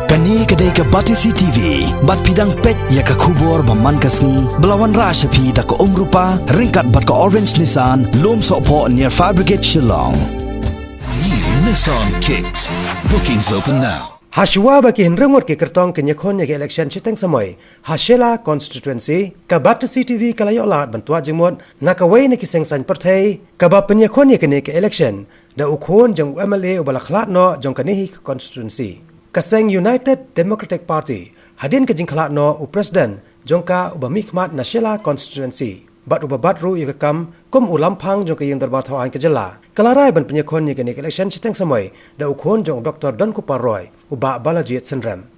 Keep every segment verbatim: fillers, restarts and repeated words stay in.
Kane ka dei ka Batesi T V, bad phi dang peit ïa ka khubor ba man ka sngi, ba la wanrah sha phi da ka Umrupa, ryngkat bad ka Orange Nissan, Lumsohphoh near Fire Brigade Shillong. New Nissan Kicks. Bookings open now. Hashwa ba ki hynriew ngut ki kyrtong kin ïakhun ïa ka election shiteng samoi ha Shella constituency, ka Batesi T V ka la ïoh lad ban twad jingmut na kawei na ki seng saiñ pyrthei kaba pynïakhun ïa kane ka election da u khun jong u M L A uba la khlad noh jong kane hi ka constituency. Ka seng United Democratic Party, hadien ka jingkhlad noh u president jong ka uba mihkhmat na Shella constituency, bad uba bat ruh ïa ka kam kum u lamphang jong ka ïing dorbar thaw aiñ ka jylla, ka la rai ban pynïakhun ïa kane ka election shiteng samoi da u khun jong u Doktor Donkupar Roy, u Bah Balajied Synrem.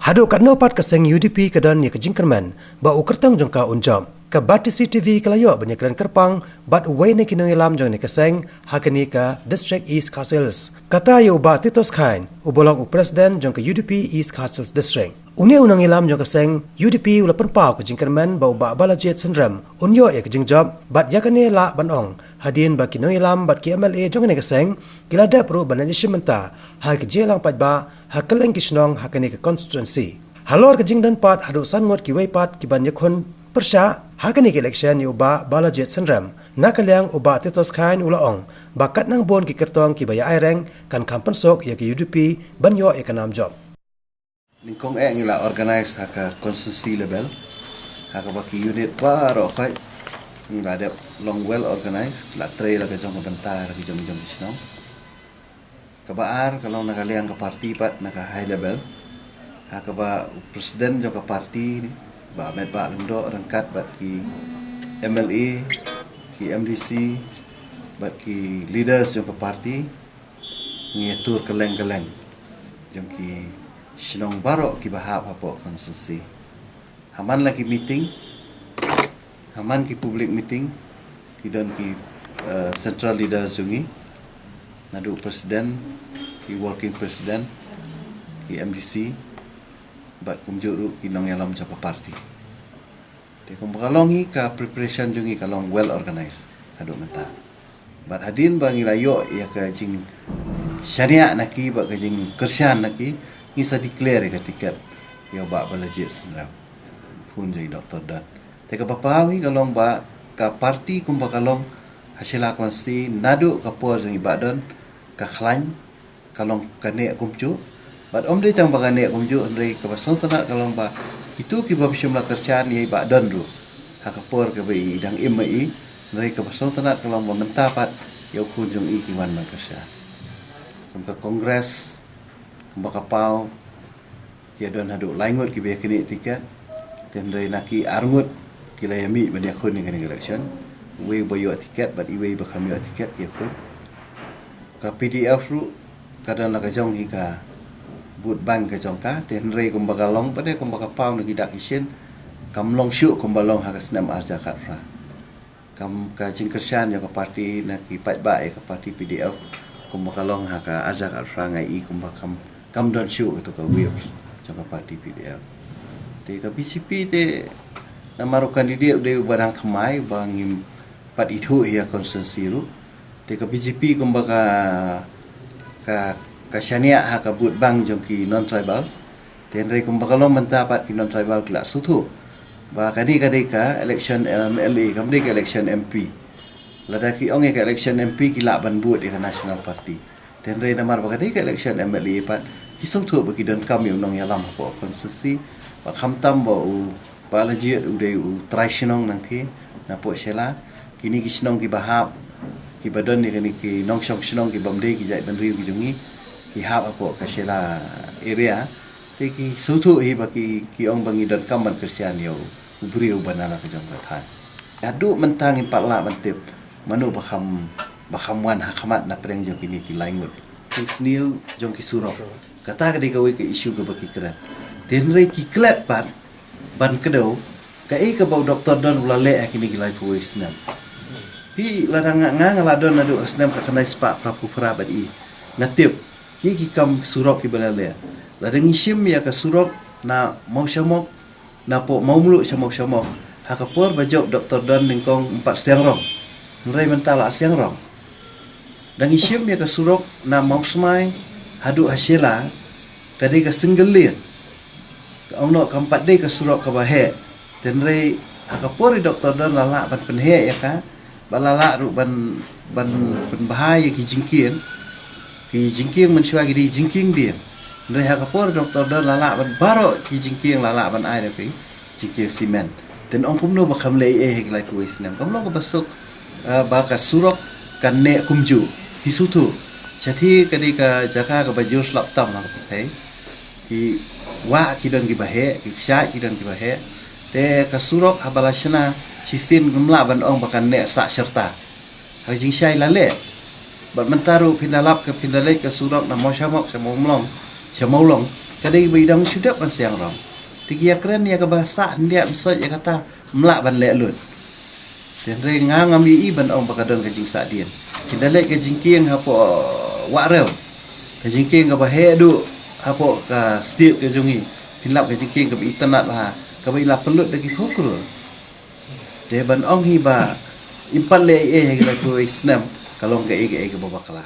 Haduh katno pat ka seng U D P ka don ïa ka jingkyrmen ba u kyrtong jong ka un jop, ka Batesi T V ka la ïoh ban ïakren kyrpang bad uwei na ki nongïalam jong kane ka seng ha kane ka District East Khasi Hills, kata ïa u Bah Titos Chyne, uba long u president jong ka U D P East Khasi Hills District. Une u nongïalam jong ka seng U D P u la pynpaw ka jingkyrmen ba u Bah Balajied Synrem un ïoh ïa ka jingjop, bad ïa kane lah ban ong hadien ba ki nongïalam bad ki M L A jong kane ka seng ki la dep ruh ban ïashim bynta ha ka jingïalang paidbah ha kylleng ki shnong ha kane ka constituency. Halor ka jingdon pat haduh san ngut kiwei pat ki ban ïakhun pyrshah ha kane ka election ïa u Bah Balajied Synrem, na ka liang u Bah Titos Chyne u la ong ba katnang bun ki kyrtong kiba ïa aireng kan kham pynsuk ïa ka U D P ban ïoh ïa ka nam jop. Nyngkong eh ngi la organize ha ka constituency level, ha kaba ki unit baroh khoit ngi la dep long well organized, la trei la ka jong ka bynta la ka jong ka jong ka shnong. Kaba ar ka long na ka liang ka party pat na ka high level, ha kaba u president jong ka party ni, Bah Metbah Lyngdoh, ryngkat bad ki M L A, ki M D C, bad ki leaders jong ka party, ngi ïatur kylleng kylleng jong ki shnong baroh kiba hap hapoh constituency. Ha man la ki meeting, ha man ki public meeting, ki don ki, eh, central leaders jong ngi, naduh president, ki working president, ki M D C, bad kumjuh ruh ki nongïalam jong ka party. Te kumba ka long hi ka preparation jong ngi ka long well organized haduh mynta. Bad hadien ba ngi la ïoh ïa ka jingshaniah na ki bad ka jingkyrshan na ki, ngi sa declare ïa ka ticket ïa u Bah Balajied Synrem, khun jong i Doktor Don. Te kaba paw hi ka long ba ka party kumba ka long ha Shella constituency naduh ka por jong i Bah Don ka khlaiñ, ka long ka neh kumjuh. Bad ym dei tang ba ka neh kumjuh, hynrei kaba sngewtynnat ka long ba kito kiba ym shym la kyrshan ïa i Bah Don ruh ha ka por kaba i dang im ma i, hynrei kaba sngewtynnat ka long ba mynta pat ïa u khun jong i ki wan ban kyrshan. Kum ka Congress, kumba ka paw, ki ïa don haduh lai ngut kiba ïa knieh ticket. Te hynrei na ki ar ngut ki la ïa mih ban ïakhun ïa kane ka election. Uwei uba ïoh ticket bad iwei ba kham ïoh ticket ki ïakhun. Ka P D F ruh ka don la ka jong hi ka vote bank ka jong ka. Te hynrei kumba ka long pat de kumba ka paw na ki dak ki shin, kam long shuh kumba long ha ka snem ar hajar khatphra. Kam ka jingkyrshan jong ka party na ki paidbah ïa ka party P D F, kumba ka long ha ka ar hajar khatphra nga i kumba kam, kam don shuh kato ka wave jong ka party P D F. Te ka B J P te namar u candidate u dei uba dang thymmai, uba ngim pat ithuh ïa constituency ruh. Te ka B J P kumba ka, ka, ka shaniah ha ka vote bank jong ki non-tribals. Te hynrei kumba ka long mynta pat ki non-tribal ki la sngewthuh ba kane ka dei ka election M L A, kam dei ka election M P. Lada ki ong ïa ka election M P ki lah ban vote ïa ka National Party. Te hynrei namar ba ka dei ka election M L A pat, ki sngewthuh ba ki donkam ïa u nongïalam hapoh constituency, ba khamtam ba u Bah Lajied u dei u trai shnong nangtei napoh Shella. Kine ki shnong kiba hap, kiba don ïa kine ki nongshong shnong kibym dei ki jaitbynriew ki jong ngi, ki hap hapoh ka Shella area. Te ki sngewthuh hi ba ki, ki ong ba ngi donkam ban kyrshan ïa u briew uba na la ka jong ka thaiñ. Haduh mynta ngim pat lah ban tip mano ba kham, ba kham wan ha khmat na pdeng jong kine ki lai ngut. Ki sniew jong ki surok, kata ka dei kawei ka issue kaba ki kren. Te hynrei ki klet pat ban kdew kaei kaba u Doktor Don u la leh ha kine ki laiphew wei snem. Phi, lada nga, nga, nga la don naduh ha snem ka khyndai spah phraphew phra bad i, nga tip ki, ki kam surok kiba la leh. Lada ngi shim ïa ka surok na Mawshamok, napoh Mawmluh sha Mawshamok, ha ka por ba jop Doktor Don nyngkong ym pat siang rong. Hynrei mynta la siang rong. Da ngi shim ïa ka surok na Mawsmai haduh ha Shella, ka dei ka single lane. Ka ong noh kam pat dei ka surok kaba heh. Hynrei ha ka por i Doktor Don la lah ban pynheh ïa ka, ba la lah ruh ban, ban pynbha ïa ki jingkieng. Ki jingkieng mynshuwa ki dei jingkieng dieng. Hynrei ha ka por i Doktor Don la lah ban baroh ki jingkieng la lah ban ai da ki jingkieng simen. Te ong kumno ba kham leh ei ei ha ki laiphew wei snem. Kam long kaba suk, ah, ba ka surok kan neh kumjuh. Hi suthu. Shathie ka dei ka jaka kaba jur slap tam ha ka pyrthei. Ki wah ki don kiba heh, ki kshaid ki don kiba heh. Te ka surok haba la shna shisien ngam lah ban ong ba kan neh sah sharta. Ha ka jingshai la leh. Bad mynta ruh phin da lap ka, phin da leit ka surok na Mawshamok sha Mawlong, sha Mawlong. Ka dei ba i dang shu dep ban siang rong. Te ki ïakren ïa kaba sah hyndiat mynshuwa ïa kata, ym lah ban leh lut. Te hynrei nga ngam ïohi ban ong ba ka don ka jingsahdien. Phin da leit ka jingkieng hapoh Wahrew. Ka jingkieng kaba heh duh hapoh ka state ka jong ngi. Phin lap ka jingkieng kaba itynnad bha, kaba i la pynlut da ki phew klur. Te ban ong hi ba im pat leh ei ei ha ki laiphew wei snem, ka long kaei kaei kaba bakla.